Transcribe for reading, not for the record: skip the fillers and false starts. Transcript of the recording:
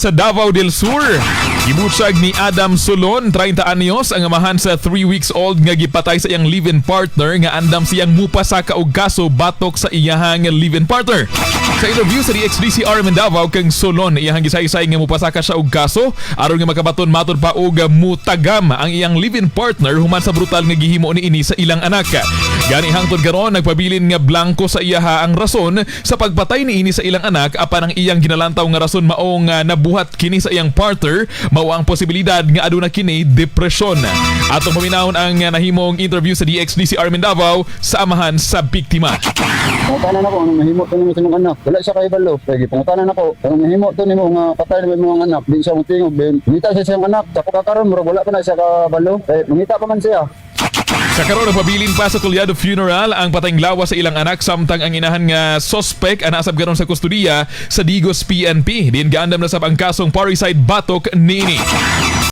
Sa Davao del Sur, gibutyag ni Adam Solon, 30 anyos, ang amahan sa 3 weeks old nga gipatay sa iyang live-in partner, nga andam siyang mupasaka og kaso batok sa iyahang live-in partner. Sa interview sa DXDCR Davao kang Solon, iyahang gisaysay nga mupasaka siya og kaso aron nga makabaton matod pa og mutagam ang iyang live-in partner human sa brutal nga gihimo niini sa ilang anak. Gani hangtod karon nagpabilin nga blanko sa iyaha ang rason sa pagpatay niini sa ilang anak, apan ang iyang ginalantaw nga rason mao nga nabuhat kini sa iyang partner, mao ang posibilidad nga aduna kini depresyon. Atong paminawon ang nahimong interview sa DXDC Davao sa amahan sa biktima. Pangutanan ako anong nahimo to nimo sa imong anak. Wala siya kahibalo. Kay gipangutanan ako, anong nahimo to nimo nga patay nimo imong anak? Di siya motingog din. Mangita siya sa iyang anak. Sa pagkakaroon, murag wala pa na siya kabalo. Kay mangita pa man siya. Sa karon, nagpabilin pa sa Tulyado Funeral ang patayng lawas sa ilang anak, samtang ang inahan nga suspect ana sab karon sa kustodiya sa Digos PNP. Diin gaandam na sab ang kasong parricide batok niini.